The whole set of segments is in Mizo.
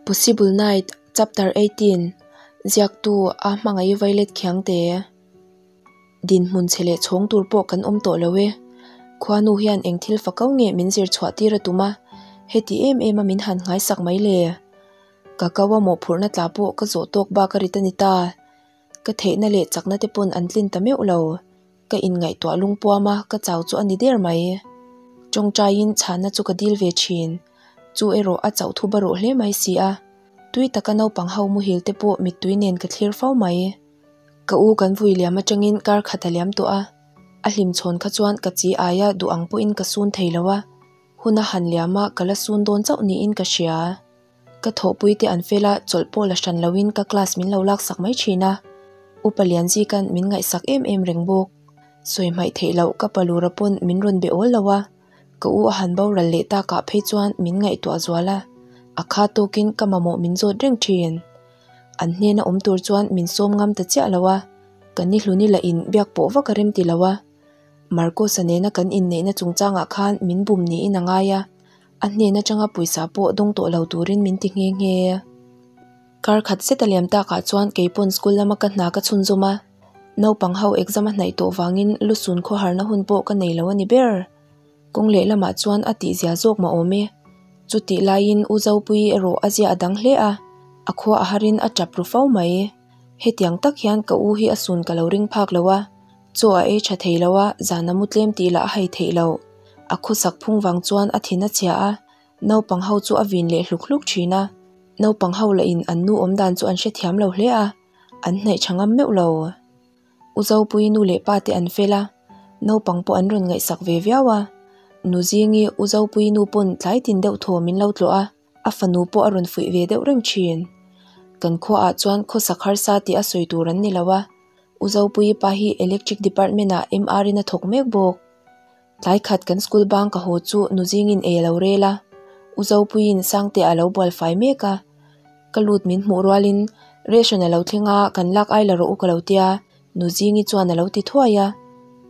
Possible Night, Chapter 18, Ziaktu a hmangaih Violet Khiangte. Dinhmun chhe leh chhawng tur pawh kan awm tawh lo e. Khuanu hian eng thil fakau nge min zir chhuah tir a tum a, heti em em a min han nghaisak mai le? Ka kau a mawhphurhna tla pawh ka zawh tawk bak a rit a ni ta. Ka theihna leh chakna te pawn an tlin ta meuh lo. Ka inngaihtuah lungpuam a, ka chau chu a ni der mai. Tawngtaiin chhanna chu ka dil ve thin. Chu erawh a chauh thu barawh hle mai si a. Tui taka naupang ho muhil te pawh mittui nen ka thlir fo mai. Ka u kan vui liam atangin kar khat a liam tawh a. A hlimchhawn kha chuan ka chi aia duh ang pawhin ka sun thei lo a. Hun a han liam a, ka la sun dawn chauh niin ka hria. Ka thawhpui te an fel a, chawlh pawh la hran loin ka class min lo laksak mai thin a. Upa Lianzika'n min ngaihsak em em reng bawk. Sawi hmaih theih loh ka palura pawn min rawn be awl lo a, ka u a han boral leh takah phei chuan min ngaihtuah zual a, a kha tawkin ka mamawh min zawt reng thin. An hnena awm tur chuan min sawm ngam ta chiah lo a, ka ni hluni lah in biak pawh vak a rem ti lo a. Marcos-a nena kan inneihna chungchangah khan min bum niin a ngai a. A hnen atanga pawisa pawh dawng tawh lo turin min ti nghe nghe. Kar khat zet a liam takah chuan keipawn school lama ka hna ka chhunzawm a, naupang ho exam a hnaih tawh vangin lusun khawharna hun pawh ka nei lo a ni ber. Kawng leh lamah chuan a tihzia zawk mah awm e. Chutih laiin U Zopuii erawh a zia a dang hle a, a khua a harin a tap ru fo mai. Hetiang tak hian ka u hi a sun ka lo ring phak lo a. Chaw a ei tha thei lo a, zan a mu tlem tih lah a hai theih loh. A khawsak phung vang chuan a thin a chhia a, naupang ho chu a vin leh hluk hluk thin a. Naupang ho lah in an nu awm dan chu an hrethiam lo hle a, an hnaih tha ngam meuh lo. U Zopuii nu leh pa te an fel a, naupang pawh an rawn ngaihsak ve viau a. Nu Zingi, U Zopuii nu pawn tlai tin deuh thaw min lo tlawh a, a fanu pawh a rawn fuih ve deuh reng thin. Kan khuaah chuan khawsak harsa tih a sawi tur an ni lo a, U Zopuii pa hi Electric Department ah MR in a thawk mek bawk. Tlai khat kan school bang ka haw chu nu zingin ei a lo rel a, U Zopuiin Sangte a lo bual fai mek a. Ka lut min hmuh rualin ration a lo thleng a, kan lak ai la rawh u ka lo tia, nu zingi chuan a lo ti thuai a.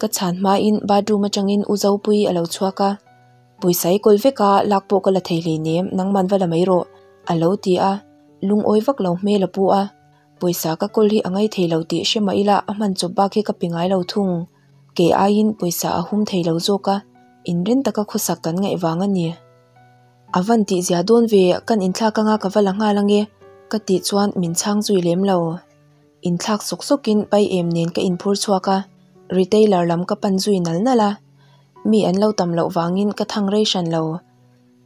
Ka chhan hmain bathroom atangin U Zopuii a lo chhuak a. Pawisa i kawl vek a, lak pawh ka la thei hleinem, nangman va la mai rawh, a lo ti a, lungawi vak lo hmel a pu a. Pawisa ka kawl hi a ngai thei lo tih hre mah ila a hman chawp bak hi ka pe ngai lo thung. Kei aiin pawisa a hum thei lo zawk a, inren taka khawsak kan ngaih vang a ni. A van tih zia dawn ve, kan inthlak anga ka va la nghal ange, ka tih chuan min chhang zui lem lo. Inthlak sawk sawkin pai em nen ka inphur chhuak a, retailer lam ka pan zui nal nal a. Mi an lo tam loh vangin ka thang rei hran lo.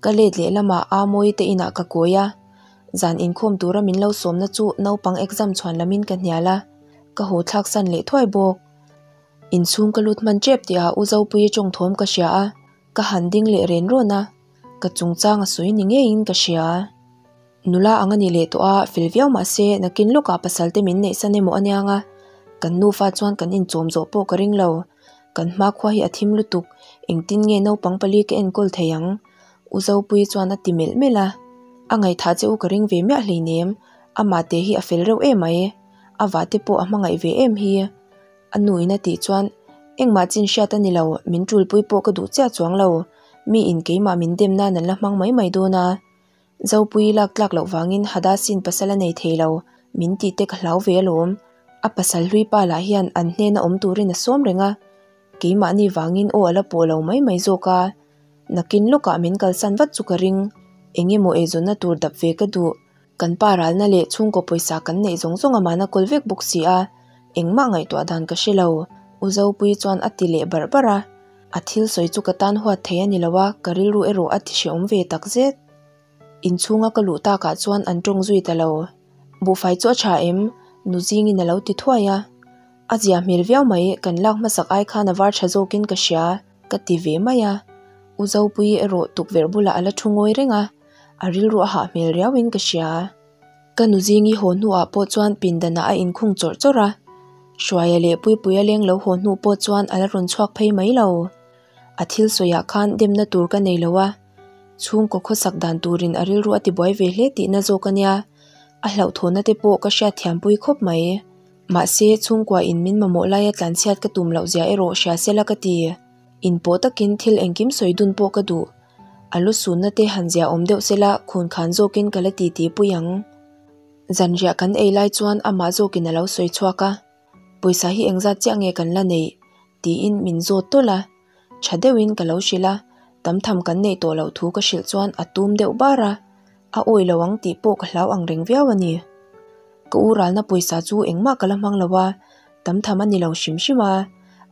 Ka let leh lamah Amoy te inah ka kawi a, zan inkhawm tura min lo sawmna chu naupang exam chhuan lamin ka hnial a, ka haw thlak san leh thuai bawk. Inchhung ka lut hman tep tihah U Zopuii tawngthawm ka hria a, ka han ding leh ren rawn a, ka chungchang a sawi ni ngeiin ka hria. Nula ang a ni leh tawh a, fel viau mah se nakin lawkah pasal te min neihsan emaw a niang a, kan nufa chuan kan inchawm zawh pawh ka ring lo. Kan hmakhua hi a thim lutuk, engtin nge naupang pali ka enkawl thei ang? U Zopuii chuan a ti melh melh a. A ngaihthah che u ka ring ve miah hleinem, amah te hi a fel reuh em mai, a vah te pawh a hmangaih ve em hi. A nu in a tih chuan, Engmah chin hriat a ni lo, min tulpui pawh ka duh chiah chuang lo, mi in keimah min dem nan an la hmang mai mai dawn a. Zopuii lak tlak loh vangin Hadassin pasal a nei thei lo, min tih te ka hlau ve alawm. A pasal hlui pa lah hian an hnena awm turin a sawm reng a, keimahni vangin aw a la pawh lo mai mai zawk a. Nakin lawkah min kalsan vat chu ka ring, eng emaw eizawnna tur dap ve ka duh. Kan pa ralna leh chhungkaw pawisa kan neih zawng zawng amahna kawl vek bawk si a, engmah ngaihtuah dan ka hre lo, U Zopuii chuan a ti leh barh barh a. A thil sawi chu ka tan huat thei a ni lo a, ka rilru erawh a ti hrehawm ve takzet. Inchhunga ka luh takah chuan an tawng zui ta lo. Buhfai chu a tha em? Nu zingin a lo ti thuai a. A zia hmel viau mai, kan lak hmasak ai khan a var tha zawkin ka hria, ka ti ve mai a. U Zopuii erawh tukverh bulah a la thu ngawi reng a, a rilru a hah hmel riauin ka hria. Ka nu zingi haw hnuah pawh chuan pindanah a inkhung chawrh chawrh a. Hruaia leh Puipuia leng lo haw hnu pawh chuan a la rawn chhuak phei mai lo. A thil sawiah khan demna tur ka nei lo a. Chhungkaw khawsak dan turin a rilru a tibuai ve hle tihna zawk a nia. A hlauhthawhna te pawh ka hriatthiampui khawp mai. Mahse, chhungkua in min mamawh laia tlanchhiat ka tum loh zia erawh hria sela ka ti. Inpawh takin thil engkim sawi dun pawh ka duh. A lu sunna te han zia awm deuh sela khun khan zawkin ka la titi pui ang. Zanriah kan ei lai chuan amah zawkin a lo sawi chhuak a, Pawisa hi engzat chiah nge kan la neih? tiin min zawt tawlh a. Tha deuhin ka lo hrilh a, tam tham kan neih tawh loh thu ka hrilh chuan a tum deuh bar a, a awih lo ang tih pawh ka hlau ang reng viau a ni. Ka u ralna pawisa chu engmah ka la hmang lo a, tam tham a ni lo hrim hrim a,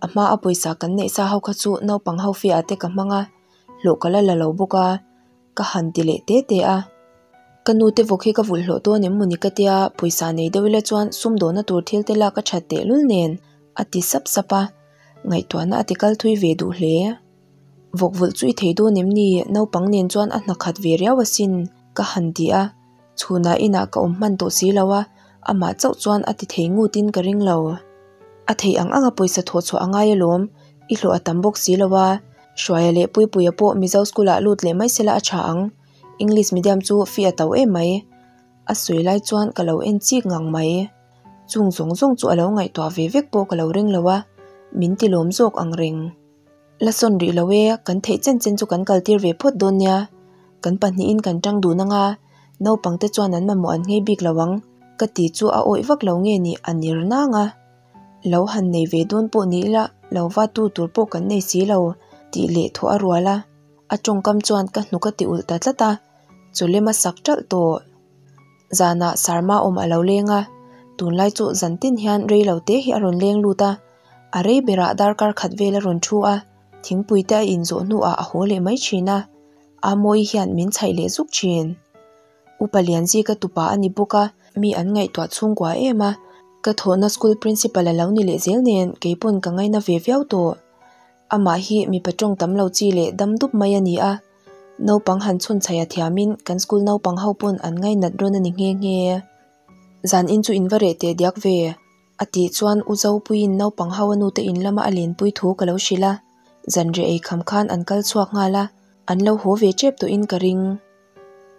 a hma a pawisa kan neih sa ho kha chu naupang ho fiah te ka hmang a, hlawh ka la la lo bawk a, ka han ti leh te te a. Ka nu te vawk hi ka vulh hlawh dawn em mawni ka tia, pawisa nei deuh ila chuan sumdawhna tur thil te lak a that tehlul nen a ti sap sap a, ngaihtuahna a ti kal thui ve duh hle. Vawk vulh chu i thei dawn em ni? Naupang nen chuan a hna khat ve riau asin ka han ti a, chhunah inah ka awm hman tawh si lo a, amah chauh chuan a ti thei ngutin ka ring lo. A theih ang anga pawisa thawh chhuah a ngai alawm, i hlawh a tam bawk si lo a, Hruaia leh Puipuia pawh Mizo school ah lut leh mai sela a tha ang, English medium chu fee a to em mai. A sawi lai chuan ka lo en chik ngang mai. Chung zawng zawng chu a lo ngaihtuah ve vek pawh ka lo ring lo a, min ti lawm zawk ang reng. La sawn rih lo e, kan theih chen chen chu kan kal tir ve phawt dawn nia. Kan pahnihin kan tang dun anga, naupang te chuan an mamawh an nghei bik lo ang, ka ti chu a awih vak lo nge nih a ner nang a. Lo han nei ve dawn pawh ni ila, lo va tu tur pawh kan nei si lo, tih leh thawh a rual a. A tawngkam chuan ka hnuk a ti ulh ta tlat a, chaw lem a sak ṭalh tawh. Zanah Sarma awm a lo leng a, tunlai chu zan tin hian rei lo te hi a rawn leng lut a, a rei berah darkar khat vel a rawn thu a, thingpui te a inzawh hnuah a haw leh mai thin a, Amawi hian min chhaih leh zuk thin. Upa Lianzika tupa a ni bawk a, mi an ngaihtuah chhungkua em a, ka thawhna school principal a lo ni leh zel nen keipawn ka ngaina ve viau tawh. Amah hi mipa tawng tam lo chi leh dam dup mai a ni a, naupang han chhun chhaih a thiamin kan school naupang ho pawn an ngainat rawn a ni nghe nghe. Zan in chu in va reh teh diak ve, a tih chuan U Zopuiin naupang ho a nute in lama a lenpui thu ka lo hrilh a, zanriah ei kham khan an kal chhuak nghal a, an lo haw ve tep tawhin ka ring.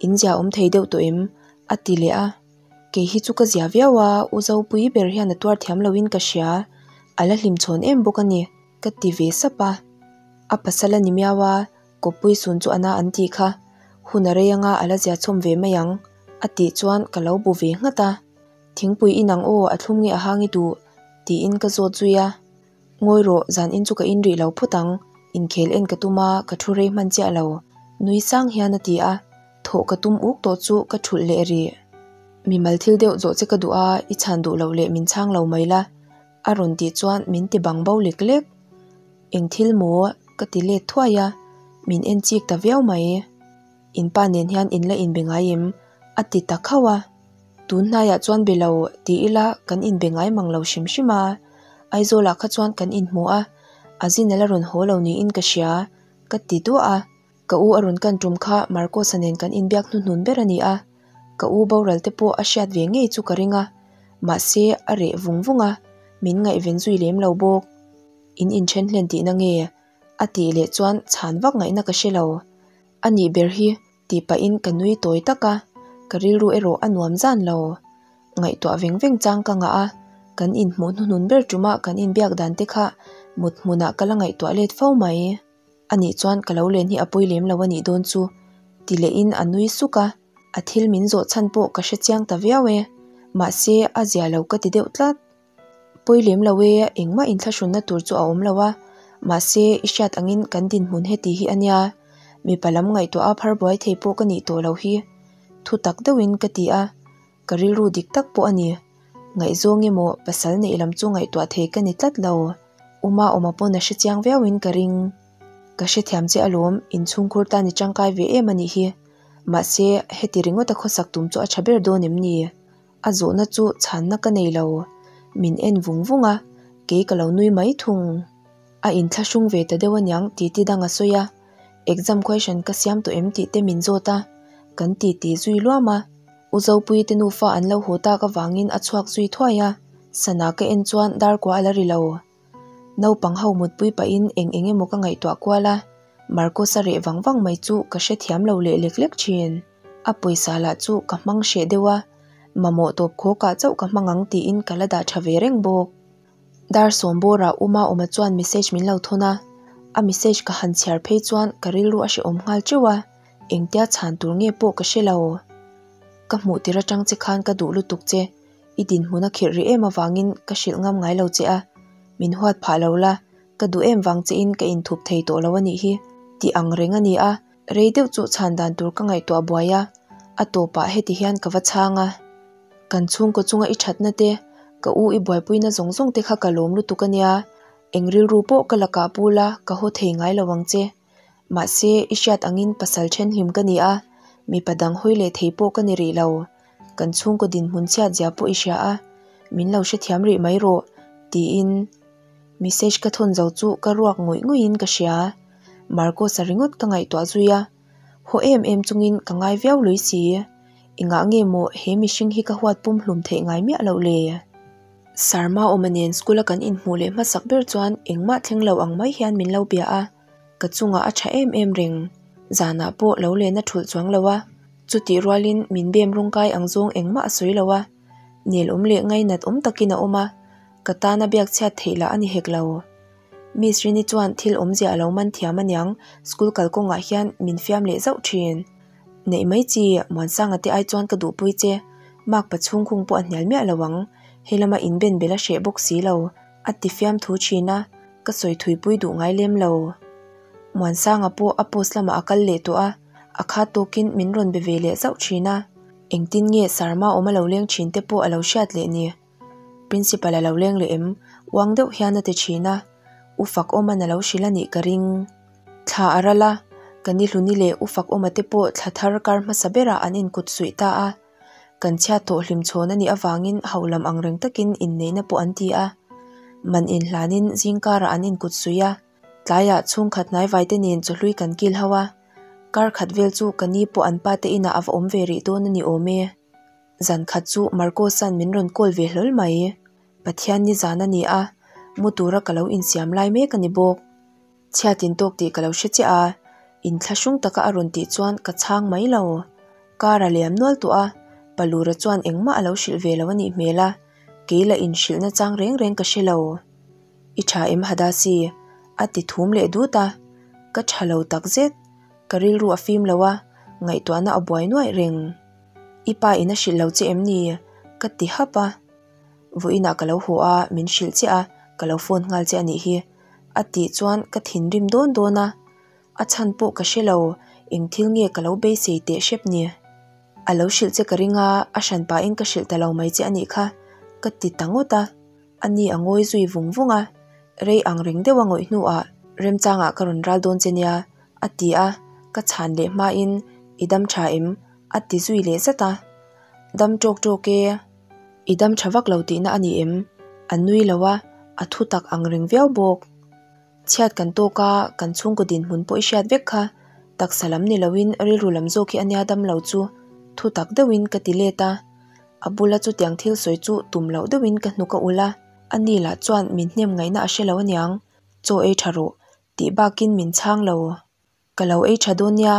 In zia awm thei deuh tawh em? a ti leh a. Kei hi chu ka zia viau a, U Zopui ber hian a tuar thiam loin ka hria, a la hlim chhawn em bawk a ni, ka ti ve sap a. A pasal a ni miau a, kawppui sun chu a na an tih kha, hun a rei anga a la zia chhawm ve mai ang, a tih chuan ka lo bu ve nghat a. Thingpui in ang aw, a thlum nge a hang i duh? tiin ka zawt zui a. Ngawi rawh, zan in chu ka in rih lo phawt ang, inkhel en ka tum a, ka thu rei hman chiah lo, nui sang hian a ti a, thawh ka tum uk tawh chu ka thulh leh rih. Mimal thil deuh zawh che ka duh a, i chhan duh loh leh min chhang lo mai la, a rawn tih chuan min ti bang bo lek lek. Eng thil maw? ka ti let thuai a, min en chik ta viau mai. In pa nen hian in la inbe ngai em? a ti ta khauh a. Tun hnaiah chuan be lo ti ila kan inbe ngai mang lo hrim hrim a, Aizawlah kha chuan kan inhmu a, a zin a la rawn haw lo niin ka hria, ka ti duah a. Ka u a rawn kan tum kha Marcos-a nen kan inbiak hnuhnun ber a ni a, ka u boral te pawh a hriat ve ngei chu ka ring a, mahse a reh vung vung a, min ngaihven zui lem lo bawk. In inthen hlen tihna nge? a tih leh chuan chhan vak ngaihna ka hre lo. A nih ber hi tih pahin ka nui tawi tak a, ka rilru erawh a nuam zan lo. Ngaihtuah veng veng chang ka ngah a, kan inhmuh hnuhnun ber ṭuma kan inbiak dan te kha mut hmunah ka la ngaihtuah let fo mai. A nih chuan ka lo len hi a pawi lem lo a nih dawn chu ti lehin a nui suk a, a thil min zawh chhan pawh ka hre chiang ta viau e, mahse a zia lo ka ti deuh tlat. Pawi lem lo e, engmah inthlahrunna tur chu a awm lo a, mahse i hriat angin kan dinhmun heti hi a nia, mipa lam ngaihtuah a phar buai thei pawh ka nih tawh lo hi, thu tak deuhin ka ti a, ka rilru dik tak pawh a ni. Ngaihzawng emaw pasal neih lam chu ngaihtuah thei ka ni tlat lo, Uma awma pawn a hrechiang viauin ka ring. Ka hrethiam che alawm, inchhungkhur tan i tangkai ve em a nih hi, mahse heti ringawta khawsak tum chu a tha ber dawn em ni? A zawhna chu chhanna ka nei lo. Min en vung vung a, kei ka lo nui mai thung. A inthlahrung ve ta deuh aniang titi dang a sawi a, exam question ka siam tawh em tih te min zawt a, kan titi zui luam a. U Zopuii te nufa an lo haw tak avangin a chhuak zui thuai a, sana ka en chuan darkua a la ri lo. Naupang ho mutpui pahin eng eng emaw ka ngaihtuah kual a, Marcos-a reh vang vang mai chu ka hrethiam lo leh lek lek thin. A pawisa lah chu ka hmang hreh deuh a, mamawh tawp khawkah chauh ka hmang ang tiin ka la dah tha ve reng bawk. Dar sawm bawrah Uma awma chuan message min lo thawn a, a message ka han chhiar phei chuan ka rilru a hrehawm nghal teuh a. Engtia chhan tur nge pawh ka hre lo. Ka hmuh tir atang che khan ka duh lutuk che, i dinhmun a khirh rih em avangin ka hrilh ngam ngai lo che a, min huat phah lo la, ka duh em vang che in ka inthup thei tawh lo a nih hi tih ang reng a ni a, rei deuh chu chhan dan tur ka ngaihtuah buai a, a tawpah heti hian ka va chhang a. Kan chhungkaw chunga i thatna te, ka u i buaipuina zawng zawng te kha ka lawm lutuk a nia, eng rilru pawh ka lakah pu la ka haw thei ngai lo ang che. Mahse, i hriat angin pasal thenhlim ka ni a, mipa dang hawi leh thei pawh ka ni rih lo. Kan chhungkaw dinhmun chhiat zia pawh i hria a, min lo hrethiam rih mai rawh, tiin message ka thawn zo chu ka ruak ngawih ngawihin ka hria. Marcos-a ringawt ka ngaihtuah zui a, haw em em chungin ka ngai viau lui si. Engah nge maw he mihring hi ka huat pum hlum theih ngai miah loh le? Sarma awma nen school-a kan inhmuh leh hmasak ber chuan engmah thleng lo ang mai hian min lo bia a. Ka chungah a tha em em reng. Zanah pawh lo len a thulh chuang lo a, chutih rualin min bem rawngkai ang zawng engmah a sawi lo a, nel awm leh ngainat awm takin a awm a, ka tana biak chhiat theih lah a ni hek lo. Miss Rini chuan thil awmzia a lo man thiam aniang, school kalkawngah hian min fiam leh zauh thin. Neih mai chi, Muansanga te ai chuan ka duhpui che, Mark pa chhungkhung pawh a hnial miah lo ang, he lama inben bel a hreh bawk si lo, a ti fiamthu thin a. Ka sawi thuipui duh ngai lem lo. Muansanga pawh a post lamah a kal leh tawh a, a khat tawkin min rawn be ve leh zauh thin a. Engtin nge Sarma awm a lo leng thin te pawh a lo hriat leh ni. Principal a lo leng leh em? Uang deuh hian a ti thin a. U Fakawma'n a lo hrilh a nih ka ring. Thla a ral a, ka ni hluni leh U Fakawma te pawh thla thar kar hmasa berah an inkut suih ta a. Kan chhiat tawh hlim chhawn a nih avangin hauhlam ang reng takin inneihna pawh an ti a. Man inhlanin zingkarah an inkut suih a, tlaiah chhungkhat hnaivaite nen chawhlui kan kil ho a. Kar khat vel chu ka ni pawh an pa te inah a va awm ve rih dawn a ni awm e. Zan khat chu Marcosa'n min rawn call ve hlawl mai. Pathian ni zan a ni a, mu tura ka lo insiam lai mek a ni bawk. Chhiat in tawk tih ka lo hre chiah a, inthlahrung taka a rawn tih chuan ka chhang mai lo. Car a liam nual tawh a, Palura chuan engmah a lo hrilh ve lo a nih hmel a, kei la inhrilh nachang reng reng ka hre lo. I tha em Hadasi? a ti thum leh dut a, ka tha lo takzet. Ka rilru a fim lo a, ngaihtuahna a buai nuaih reng. I pa in a hrilh lo che em ni? ka ti hap a. Vawiinah ka lo haw a, min hrilh chiah a, ka lo phone nghal che a nih hi. A tih chuan ka thinrim dawn dawn a, a chhan pawh ka hre lo, eng thil nge ka lo beisei teh hrep ni. A lo hrilh che ka ring a, a hran pahin ka hrilh ta lo mai che a nih kha, ka ti ta ngawt a, a ni a ngawi zui vung vung a, rei ang reng deuh a ngawih hnuah remchangah ka rawn ral dawn che nia, a ti a, ka chhan leh hmain i dam tha em? a ti zui leh zat a, dam tawk tawk e. I dam tha vak lo tihna a ni em? A nui lo a, a thu tak ang reng viau bawk. Chhiat kan tawk a, kan chhungkaw dinhmun pawh i hriat vek kha. Taksa lam ni loin rilru lam zawk hi a nia dam lo chu thu tak deuhin ka ti let a. A bula chutiang thil sawi chu tum loh deuhin ka hnuk a ulh a, a ni lah chuan min hnem ngaihna a hre lo aniang, Chaw ei tha rawh tih bakin min chhang lo. Ka lo ei tha dawn nia,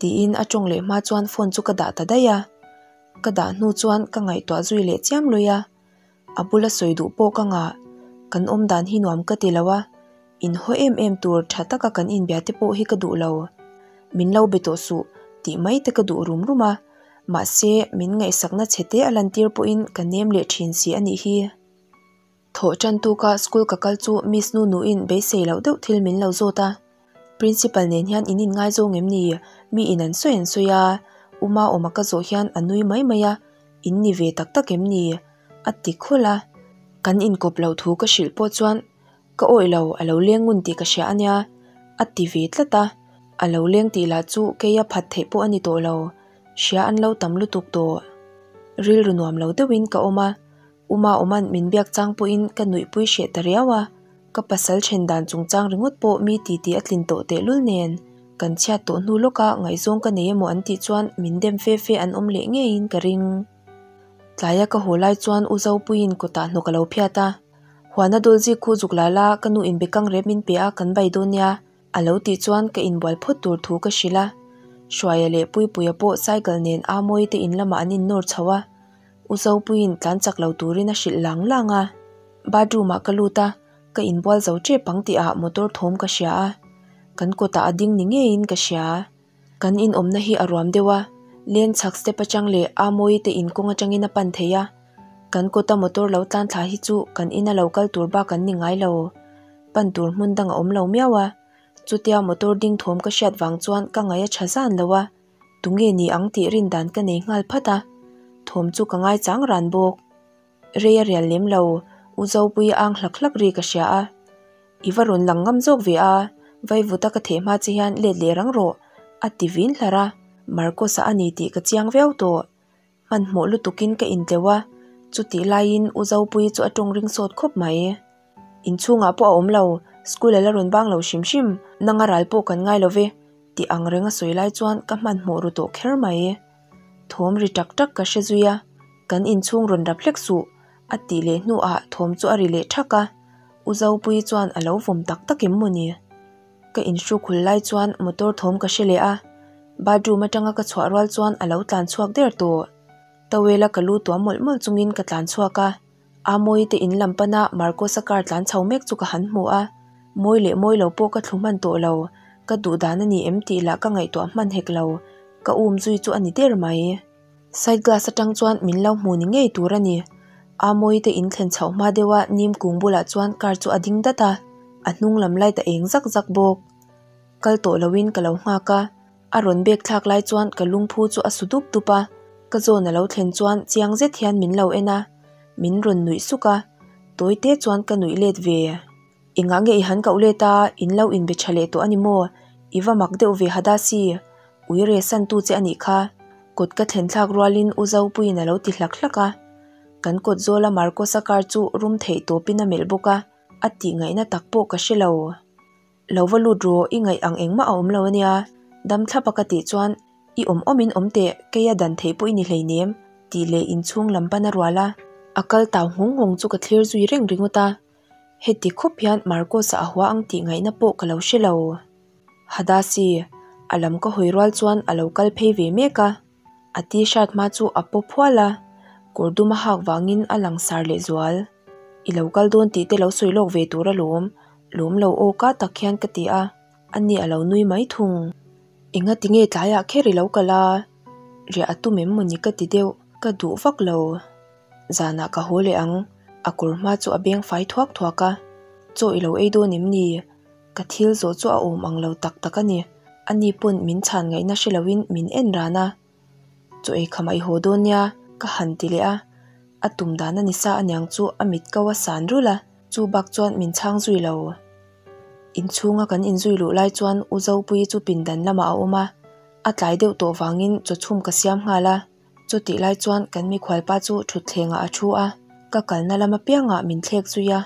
tiin a tawng leh hma chuan phone chu ka dah ta daih a. Ka dah hnu chuan ka ngaihtuah zui leh chiam lui a. A bula sawi duh pawh ka ngah. Kan awm dan hi nuam ka ti lo a, inhaw em em tur tha taka kan inbia te pawh hi ka duh lo. Min lo be tawh suh tih mai te ka duh rum rum a, mahse min ngaihsakna chhe te a lantir pawhin ka nem leh thin si a nih hi. Thawh tan tuka school ka kal chu Miss Nu Nuin beisei loh deuh thil min lo zawt a. Principal nen hian in inngaizawng em ni? Mi in an sawi an sawi a, U Maawma ka zawh hian a nui mai mai a, In ni ve tak tak em ni? a ti khawlh a. Kan inkawp loh thu ka hrilh pawh chuan ka awih lo, a lo leng ngun tih ka hria a nia, a ti ve tlat a. A lo leng tih lah chu keia phat theih pawh a ni tawh lo, hria an lo tam lutuk tawh. Rilru nuam lo deuhin ka awm a. Uma awman min biak chang pawhin ka nuihpui hreh ta riau a, ka pasal then dan chungchang ringawt pawh mi titi a tlin tawh tehlul nen, kan chhiat tawh hnu lawka ngaihzawng ka nei emaw an tih chuan min dem fe fe an awm leh ngeiin ka ring. Tlaia ka haw lai chuan U Zopuiin kawtah hnawk a lo phiat a, Huana dawl zik khu zuk la la, ka nu in bekang rep min pe a, kan bai dawn nia, a lo tih chuan ka inbual phawt tur thu ka hrilh a. Hruaia leh Puipuia pawh cycle nen Amawii te in lamah an innawr chho a. U Zopuiin tlan chak lo turin a hrilh lang lang a. Bathroom ah ka lut a, ka inbual zo tep ang tihah motor thawm ka hria a, kan kawtah a ding ni ngeiin ka hria. Kan in awmna hi a ruam deuh a, len chhak step atang leh Amawii te in kawng atangin a pan thei a. Kan kawta motor lo tlan thla hi chu kan ina lo kal tur bak an ni ngai lo. Pan tur hmun dang a awm lo miau a. Chutia motor ding thawm ka hriat vang chuan ka ngaih a tha zan lo a, tunge ni ang tih rin dan ka nei nghal phat a. Thawm chu ka ngaichang ran bawk. Rei a rial lem lo, U Zopuii ang hlak hlak ri ka hria a. I va rawn lang ngam zawk ve a, vaivuta ka theh hma che hian let leh rang rawh, a ti vin hlar a. Marcos-a a ni tih ka chiang viau tawh. Hmanhmawh lutukin ka intleuh a, chutih laiin U Zopuii chu a tawng ring sawt khawp mai. Inchhungah pawh a awm lo, school a la rawn bang lo hrim hrim, nanga ral pawh kan ngai lo ve, tih ang reng a sawi lai chuan ka hmanhmawh ru tawh kher mai. Thawm ri tak tak ka hre zui a, kan inchhung rawn rap hlek suh, a tih leh hnuah thawm chu a ri leh thak a, U Zopuii chuan a lo vawm tak tak em maw ni? Ka inhruk hul lai chuan motor thawm ka hre leh a, bathroom atanga ka chhuah rual chuan a lo tlan chhuak der tawh. Towel a ka lu tuam mawlh mawlh chungin ka tlan chhuak a, Amawii te in lam pana Marcos-a car tlan chho mek chu ka han hmu a, mawi leh mawi lo pawh ka thlu hman tawh lo, ka duh dan a ni em tih lah ka ngaihtuah hman hek lo, ka um zui chu a ni der mai. Side glass atang chuan min lo hmu ni ngei tur a ni. Amawii te in thlen chhoh hma deuh a nim kung bulah chuan car chu a ding dat a, a hnung lam light a eng zak zak bawk. Kal tawh loin ka lo nghak a, a rawn bek thlak lai chuan ka lungphu chu a su dup dup a, ka zawn a lo thlen chuan chiang zet hian min lo en a, min rawn nuih suk a, tawi te chuan ka nuih let ve. Engah nge i han koh let a, in lo inbe tha leh tawh a ni maw? I va mak deuh ve Hadasi, ui re san tu che a nih kha. Kawt ka thlen thlak rualin U Zopuiin a lo ti hlak hlak a. Kan kawt zawla Marcosa car chu rum theih tawpin a melh bawk a, a tih ngaihna tak pawh ka hre lo. Lo va lut rawh, i ngaih ang engmah a awm lo a nia. Dam thlap a ka tih chuan, I awm awmin awm teh, keia dan theih pawh i ni hleinem, tih leh inchhung lam pan a rual a. A kal tau nghawng nghawng chu ka thlir zui reng ringawt a. Heti khawp hian Marcos-a a hua ang tih ngaihna pawh ka lo hre lo. Hadasi, a lam ka hawi rual chuan a lo kal phei ve mek a. A t-shirt hma chu a paw phual a, kawr dum a hak vangin a lang sar leh zual. I lo kal dawn tih te lo sawi lawk ve tur alawm, lawm lo aw ka tak hian ka ti a, ani a lo nui mai thung. Enga tinge tlaiah kher i lo kal a? Riah a tum em mawni ka ti deuh, ka duh vak lo. Zanah ka haw leh ang, a kawr hma chu a beng fai thuak thuak a, chaw i lo ei dawn em ni? Ka thil zawh chu a awm ang lo tak tak a ni. Ani pawn min chhan ngaihna hre loin min en ran a. Chaw ei khamah i haw dawn nia, ka han ti leh a. A tum dan a ni sa aniang chu a mit ko a san rulh a, chu bak chuan min chhang zui lo. Inchhunga kan inzui luh lai chuan U Zopuii chu pindan lamah a awm a, a tlai deuh tawh vangin chaw chhum ka siam nghal a. Chutih lai chuan kan mikhualpa chu thutthlengah a thu a, ka kalna lam apiangah min thlek zui a,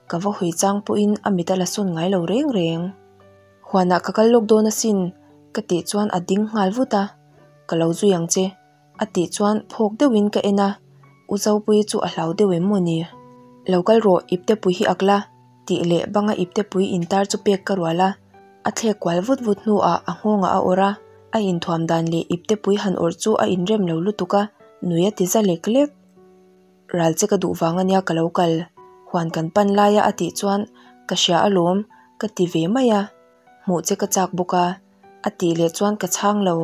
ka va hawi chang pawhin a mit a la sawn ngai lo reng reng. Huanah ka kal lawk dawn asin, ka tih chuan a ding nghal vut a, Ka lo zui ang che, a tih chuan phawk deuhin ka en a, U Zopuii chu a hlau deuh em maw ni? Lo kal rawh, iptepui hi ak la, tih leh banga iptepui intar chu pek ka rual a. A thlek kual vut vut hnuah a nghawngah a awrh a, a inthuam dan leh iptepui han awrh chu a inrem lo lutuk a, nui a ti za lek lek. Ral che ka duh vang ania ka lo kal, huan kan pan laia a tih chuan ka hria alawm ka ti ve mai a, hmuh che ka chak bawk a, a tih leh chuan ka chhang lo.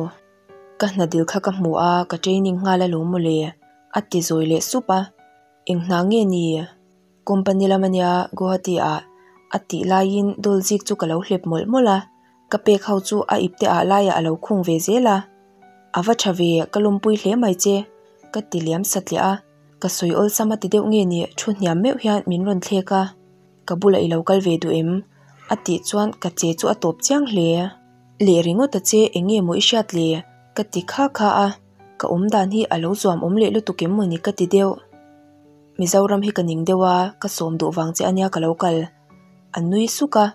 Ka hna dil kha ka hmu a, ka training nghal alawm mawle, a ti zawi leh sup a, eng hna nge ni? Company lam ania Guwahati ah a tih laiin dawl zik chu ka lo hlep mawlh mawlh a, ka pek ho chu a ipte ah laiah a lo khung ve zel a. A va tha ve, ka lawmpui hle mai che, ka ti liam satliah a, ka sawi awlsam a ti deuh nge ni thu hniam meuh hian min rawn thlek a, ka bulah i lo kal ve duh em? a tih chuan ka che chu a tawp chiang hle. Leh ringawt a che eng nge maw i hriat le? ka ti kha kha a, ka awm dan hi a lo zuam awm leh lutuk em mawni ka ti deuh. Mizoram hi ka ning deuh a, ka sawm duh vang che ania ka lo kal. A nui suk a,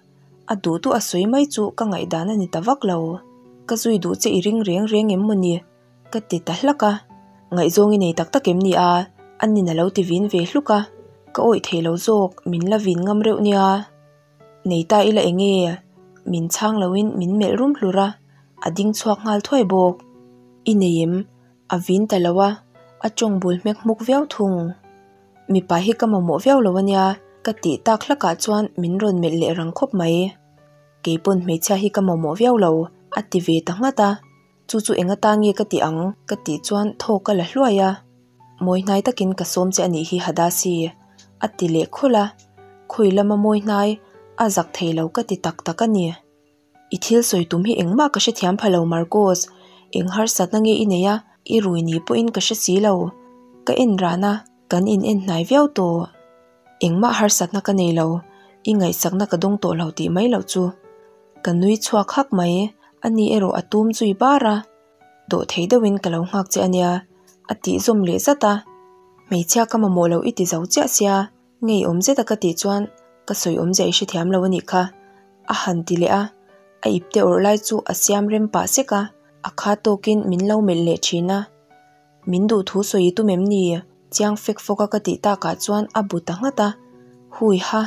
a duh duh a sawi mai chu ka ngaihdan a ni ta vak lo. Ka zui duh che i ring reng reng em mawni? Ka ti ta hlak a, ngaihzawng i nei tak tak em ni a? A nin a lo ti vin ve hluk a, ka awih thei lo zawk, min la vin ngam reuh nia. Nei ta ila eng nge? Min chhang loin min melh rum hlur a, a ding chhuak nghal thuai bawk. I nei em? A vin ta lo a, a tawng bul hmek hmuk viau thung. Mipa hi ka mamawh viau lo ania, ka tih tak hlakah chuan min rawn melh leh rang khawp mai. Keipawn hmeichhia hi ka mamawh viau lo, a ti ve ta nghat a. Chu chu eng atan nge ka tih ang? Ka tih chuan thaw ka la hluai a. Mawi hnai takin ka sawm che a nih hi Hadasi, a ti leh khawlh a. Khawi lama mawi hnai a zak thei lo ka ti tak tak a ni. I thil sawi tum hi engmah ka hrethiam pha lo Marcos, eng harsatna nge i nei a, i rui ni pawhin ka hre si lo. Ka en ran a, kan in en hnai viau tawh. Engmah harsatna ka nei lo, i ngaihsakna ka dawng tawh lo tih mai loh chu. Ka nui chhuak hak mai, ani erawh a tum zui bar a. Dawh thei deuhin ka lo nghak che ania, a tih zawm leh zat a. Hmeichhia ka mamawh lo i ti zo chiah sia, ngeiawm zeta ka tih chuan ka sawi awmzia i hrethiam lo anih kha, a han ti leh a. A ipte awrh lai chu a siam rem pah sek a, a kha tawkin min lo melh leh thin a. Min duh thu sawi i tum em ni? Chiang fek fawk a ka tih takah chuan a bu ta nghat a, Hui ha!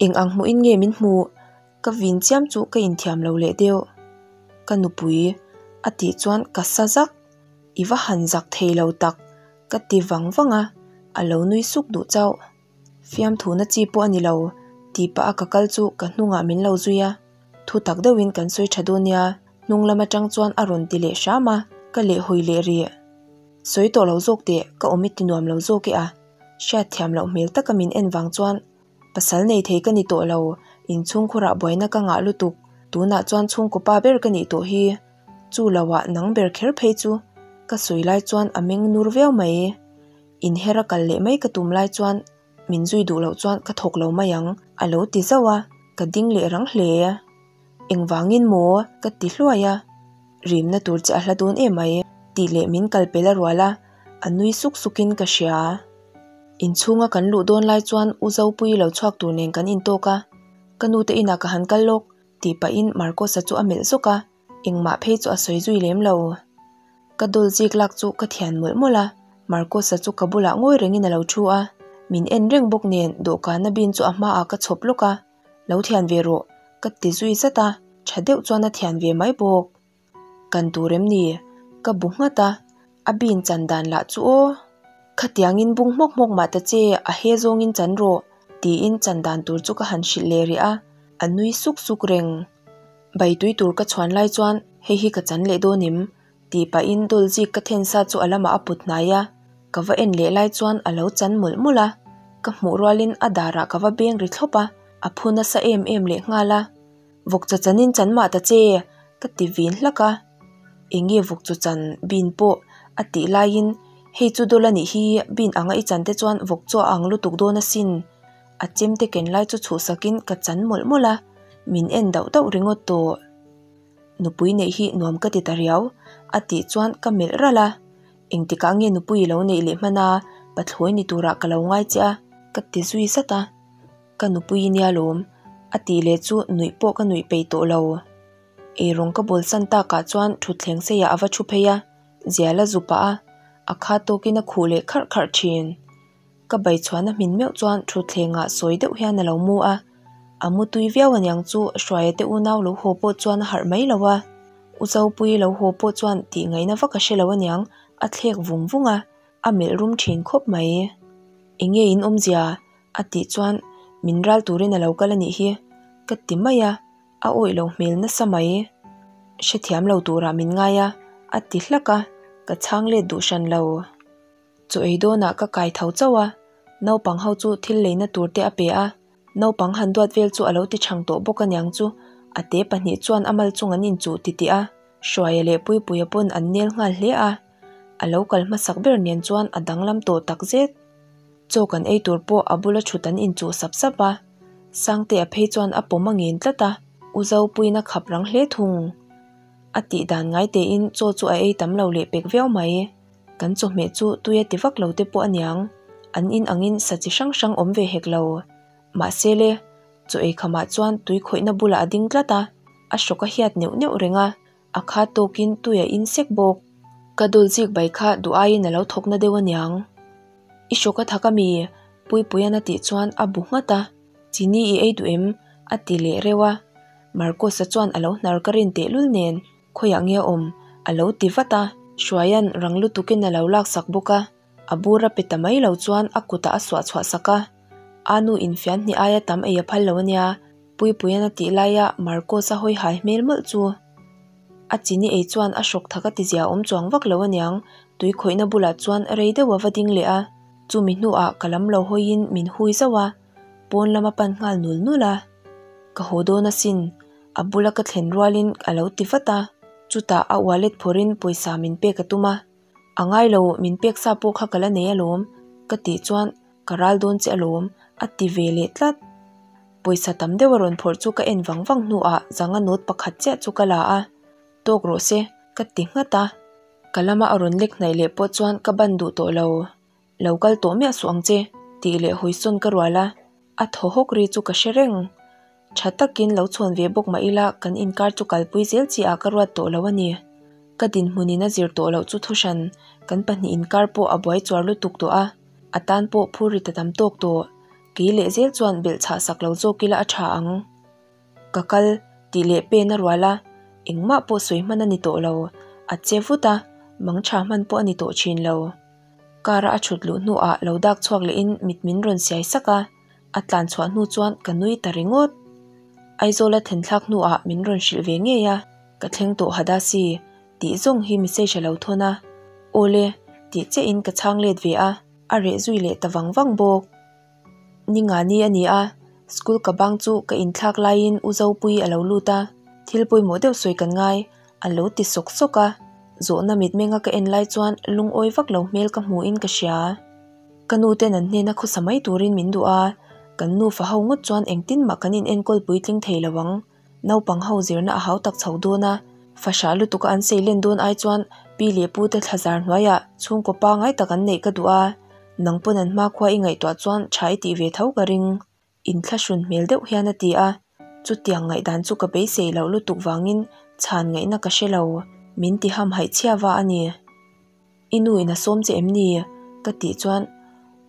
Eng ang hmuhin nge min hmuh? Ka vin chiam chu ka inthiam lo leh deuh. Ka nupui a tih chuan ka sa zak, I va han zak thei lo tak ka ti vang vang a, a lo nui suk duh chauh. Fiamthuna chi pawh a ni lo tih pah a ka kal chu ka hnungah min lo zui a, thu tak deuhin kan sawi tha dawn nia, hnung lam atang chuan a rawn ti leh hram a, ka lehhawi leh rih. Sawi tawh lo zawk teh, ka awm i ti nuam lo zawk e a, hriatthiam loh hmel taka min en vang chuan pasal nei thei ka ni tawh lo, inchhungkhurah buaina ka ngah lutuk, tunah chuan chhungkaw pa ber ka nih tawh hi. Chu loah nang ber kher phei chu ka sawi lai chuan a meng nur viau mai. Inher a kal leh mai ka tum lai chuan min zui duh loh chuan ka thawk lo mai ang a lo ti zauh a, ka ding leh rang hle. Engvangin maw? ka ti hluai a, rimna tur che a hla dawn em mai tih leh min kal pel a rual a, a nui suk sukin ka hria. Inchhunga kan luh dawn lai chuan U Zopuii lo chhuak tur nen kan intawk a, ka nute inah ka han kal lawk tih pahin Marcos-a chu a melh zawk a. Engmah phei chu a sawi zui lem lo. Ka dawl zik lak chu ka thian mawlh mawlh a, Marcos-a chu ka bulah ngawi rengin a lo thu a, min en reng bawk nen dawhkana bin chu a hmaah ka chhawp lawk a, Lo thian ve rawh, ka ti zui zat a, tha deuh chuan a thian ve mai bawk. Kan tur em ni? Ka bu nghat a, a bin chan dan lah chu aw. Khatiangin bung hmawk hmawk mah ta che, a he zawngin chan rawh, tiin chan dan tur chu ka han hrilh leh rih a, a nui suk suk reng. Bai tui tur ka chhuan lai chuan hei hi ka chan leh dawn em? tih pahin dawl zik ka then sa chu a lamah a put hnai a, ka va en leh lai chuan a lo chan mawlh mawlh a, ka hmuh rualin a darah ka va beng ri thlawp a, a phu nasa em em leh nghal a. Vawk chaw chanin chan mah ta che! ka ti vin hlak a, enge vawk chaw chan bin pawh a tih laiin hei chu dawl a nih hi bin anga i chan te chuan vawk chaw a ang lutuk dawn asin. A chemte ken lai chu chhuhsakin ka chan mawlh mawlh a, min en dauh dauh ringawt tawh. Nupui neih hi nuam ka ti ta riau, a tih chuan ka melh ralh a. Engtikah nge nupui i lo neih leh hman a, pathlawi ni turah ka lo ngai che a, ka ti zui zat a. Ka nupui i nia lawm, a tih leh chu nuih pawh ka nuih peih tawh lo. Eirawng ka bawlsan takah chuan thutthleng seiah a va thu phei a, zial a zu pah a, a kha tawkin a khuh leh kharh kharh thin. Ka baichhuahna hmin meuh chuan thutthlengah sawi deuh hian a lo mu a, a mu tui viau aniang chu Hruaia te unau lo haw pawh chuan a harh mai lo a, U Zopuii lo haw pawh chuan tih ngaihna vak a hre lo aniang a thlek vung vung a, a melh rum thin khawp mai. Enge in awmzia? a tih chuan min ral turin a lo kal a nih hi ka ti mai a, a awih lo hmel nasa mai. Hrethiam lo turah min ngai a, a ti hlak a, ka chhang let duh hran lo. Chaw ei dawnah ka kai tho chauh a, naupang ho chu thil leina tur te a pe a, naupang han duat vel chu a lo ti chhang tawh bawk aniang chu a te pahnih chuan a mal chung an inchuh titih a, Hruaia leh Puipuia pawn an nel nghal hle a, a lo kal hmasak ber nen chuan a danglam tawh tak zet. Chaw kan ei tur pawh a bula thut an inchuh sap sap a, Sangtea phei chuan a pawm a ngen tlat a, U Zopuiin a khap rang hle thung. A tih dan ngai tein chaw chu a ei tam lo leh pek viau mai. Kan chawhmeh chu tui a ti vak lo te pawh aniang, an in angin sa chi hrang hrang awm ve hek lo. Mahse le, chaw ei khamah chuan tui khawihna bulah a ding tlat a, a hrawk a hiat neuh neuh reng a, a kha tawkin tui a in sek bawk. Ka dawl zik bai kha duh aiin a lo thawk na deuh aniang. I hrawk a thak ami? Puipuian a tih chuan a bu nghat a, Chini i ei duh em? a ti leh reuh a, Marcus-a chuan a lo hnar ka rin tehlul nen. Khawiah nge a awm? A lo ti vat a. Hruaia'n rang lutukin a lo laksak bawk a, a bur a pe ta mai lo chuan a kutah a suah chhuah sak a. A nu infian hnih aia tam ei a phal lo a nia, Puipuia'n a tih laia Marcos-a hawi hai hmel mawlh chu. A chini ei chuan a hrawk thak a ti zia awm chuang vak lo aniang, tui khawihna bulah chuan rei deuh a va ding leh a, chumi hnuah ka lam lo hawiin min hui zauh a, pawn lam a pan nghal nul nul a. Ka haw dawn asin, a bula ka thlen rualin a lo ti vat a, chutah a wallet phawrhin pawisa min pek a tum a, A ngai lo, min pek sa pawh kha ka la nei alawm, ka tih chuan ka ral dawn che alawm, a ti ve leh tlat. Pawisa tam deuh a rawn phawrh chu ka en vang vang hnuah zanga note pakhat chiah chu ka la a, Tawk rawh se, ka ti nghat a. Ka lama a rawn lek hnaih leh pawh chuan ka ban duh tawh lo. Lo kal tawh miah suh ang che, tih leh hawisawn ka rual a, a thaw hawk ri chu ka hre reng. Tha takin lo chhawn ve bawk mah ila kan inkar chu kalpui zel chi ah ka ruat tawh lo a ni. Ka dinhmunin a zir tawh loh chu thuhran kan pahnih inkar pawh a buai chuar lutuk tawh a, a tan pawh phur ri ta tam tawk tawh. Kei leh zel chuan belh chhah sak lo zawk ila a tha ang. Ka kal tih leh pen a rual a, engmah pawh sawi hman a ni tawh lo. A che vut a, mang tha hman pawh a ni tawh thin lo. Car a a thut luh hnuah lo dak chhuak lehin mit min rawn siai sak a. A tlan chhuah hnu chuan ka nui ta ringawt. Aizawl a then thlak hnuah min rawn hrilh ve ngei a, ka thleng tawh Hadasi tih zawng hi message a lo thawn a. Awle, tih chiahin ka chhang let ve a, a reh zui leh ta vang vang bawk. Ni nga ni a ni a, school ka bang chu ka inthlak laiin U Zopui a lo lut a, thil pawimawh deuh sawi kan ngai, a lo ti sawk sawk a. Zawhna mitmenga ka en lai chuan lungawi vak lo hmel ka hmuin ka hria. Ka nu ten an hnena khawsa mai turin min duh a, kan nufa ho ngawt chuan engtin mah kan in enkawl puitling thei lo ang. Naupang ho zirna a hau tak chho dawn a, fahrah lutuka an sei len dawn ai chuan pi leh pu te thlazar hnuaiah chhungkaw pangai tak an neih ka duh a, nang pawn an hmakhua i ngaihtuah chuan tha i tih ve tho ka ring. Inthlahrun hmel deuh hian a ti a, chutiang ngaihdan chu ka beisei loh lutuk vangin chhan ngaihna ka hre lo, min ti hamhaih chhiava a ni. I nu in a sawm che em ni? Ka tih chuan,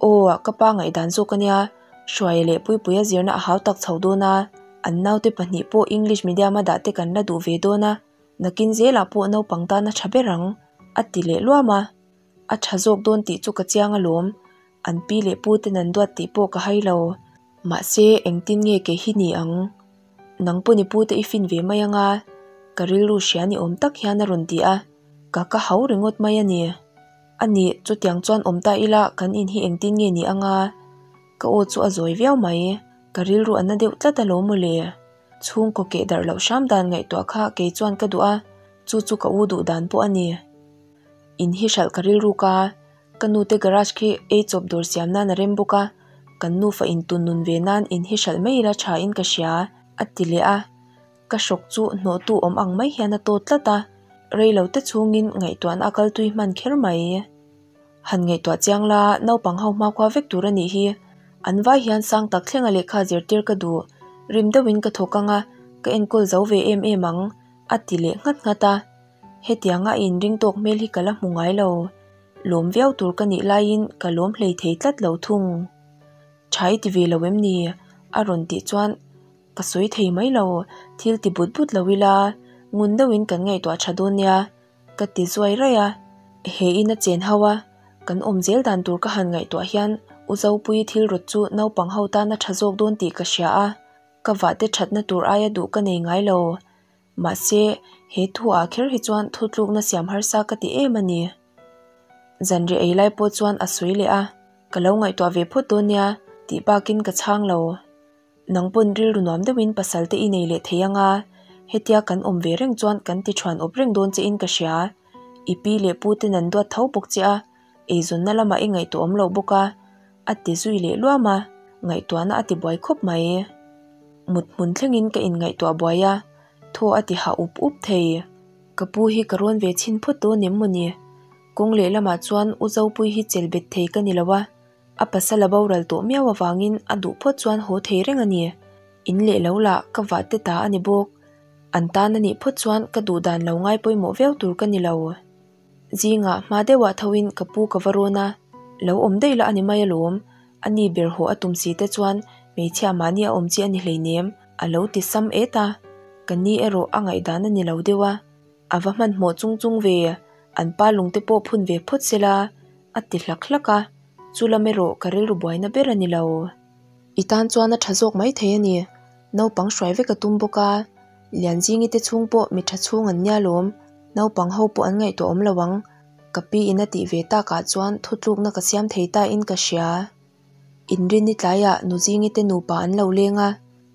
Aw, ka pa ngaihdan zawk a nia, Hruaia leh Puipuia zirna a hau tak chho dawn a, an naute pahnih pawh English medium a dah te kan la duh ve dawn a, nakin zelah pawh naupang tan a tha ber ang, a ti leh luam a. A tha zawk dawn tih chu ka chiang alawm, an pi leh pu ten an duat tih pawh ka hai lo. Mahse, engtin nge kei hi ni ang? Nang pawn i pu te i fin ve mai anga, ka rilru hria ni awm tak hian a rawn ti a. Ka ka hau ringawt mai a ni. A nih, chutiang chuan awm ta ila kan in hi engtin nge ni anga? Ka aw chu a zawi viau mai. Ka rilru a na deuh tlat alawm mawle. Chhungkaw keh darh loh hram dan ngaihtuah kha kei chuan ka duh a, chu chu ka u duh dan pawh a ni. In hi hralh ka rilru ka, ka nute garage khi ei chawp dawr siam nan a rem bawk a, kan nufa intun nun ve nan in hi hralh mai ila tha in ka hria, a ti leh a. Ka hrawk chu hnawhtu awm ang mai hian a tawt tlat a, rei lo te chhungin ngaihtuahna a kal tui hman kher mai. Han ngaihtuah chiang la, naupang ho hmakhua vek tur a nih hi. An vai hian sang tak thlenga lehkha zirtir ka duh, rim deuhin ka thawk ang a, ka enkawl zo ve em em ang, a ti leh nghat nghat a. Hetianga a inring tawk hmel hi ka la hmu ngai lo. Lawm viau tur ka nih laiin ka lawm hlei thei tlat lo thung. Tha i ti ve lo em ni? a rawn tih chuan Ka sawi thei mai lo, thil ti but but lo ila, ngun deuhin kan ngaihtuah tha dawn nia, ka ti zuai raih a. He in a chen ho a, kan awm zel dan tur ka han ngaihtuah hian U Zopuii thil rawt chu naupang ho tan a tha zawk dawn tih ka hria a, ka vahte thatna tur aia duh ka nei ngai lo. Mahse, he thu ah kher hi chuan thutlukna siam harsa ka ti em a ni. Zanriah ei lai pawh chuan a sawi leh a, ka lo ngaihtuah ve phawt dawn nia tih bakin ka chhang lo. Nang pawn rilru nuam deuhin pasal te i nei leh thei anga, hetia kan awm ve reng chuan kan ti thuan awp reng dawn che in ka hria. I pi leh pu ten an duat tho bawk che a, eizawnna lamah i ngaihtuah awm loh bawk a, a ti zui leh luam a, ngaihtuahna a ti buai khawp mai. Mut hmun thlengin ka inngaihtuah buai a, thaw a ti hah up up thei. Ka pu hi ka rawn ve chhin phawt dawn em mawni? Kawng lehlamah chuan U Zopui hi chelh bet thei ka ni lo a, A pasal a boral tawh miau avangin a duh phawt chuan haw thei reng a ni. In leh lo lah ka vah te ta a ni bawk. An tan a nih phawt chuan ka duh dan lo ngai pawimawh viau tur ka ni lo. Zingah hma deuhah thoin ka pu ka va rawn a, lo awm daih lah a ni mai alawm. A ni ber haw a tum si te chuan hmeichhia mahni a awm chi a ni hleinem, a lo ti sam et a. Ka ni erawh a ngaihdan a ni lo deuh a. A va hmanhmawh chung chung ve, an pa lungte pawh phun ve phawt sela, a ti hlak hlak a, chu lam erawh ka rilru buaina ber a ni lo. I tan chuan a tha zawk mai thei a ni, naupang hruai vek a tum bawk a, Lianzingi te chhung pawh mi tha chhung an nia lawm, naupang ho pawh an ngaihtuah awm lo ang, ka pi in a tih ve takah chuan thutlukna ka siam thei ta in ka hria. Inrinni tlaiah Nuzingi te nupa an lo leng a,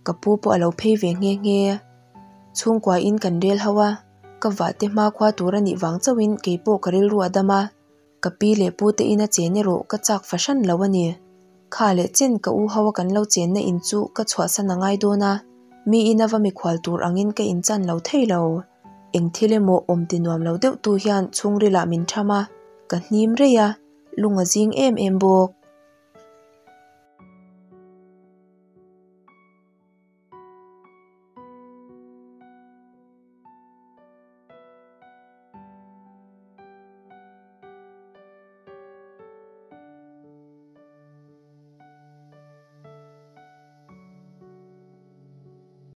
ka pu pawh a lo phei ve nghe nghe. Chhungkua in kan rel ho a, ka vah te hmakhua tur a nih vang chauhin keipawh ka rilru a dam a, Ka pi leh pu te ina chen erawh ka chak fahran lo a ni. Kha leh chen ka u ho a kan lo chenna in chu ka chhuahsan a ngai dawn a, mi ina va mikhual tur angin ka inchan lo thei lo. Eng thil emaw awm ti nuam lo deuh tu hian chhungrilah min tham a, ka hnim rei a, lung a zing em em bawk.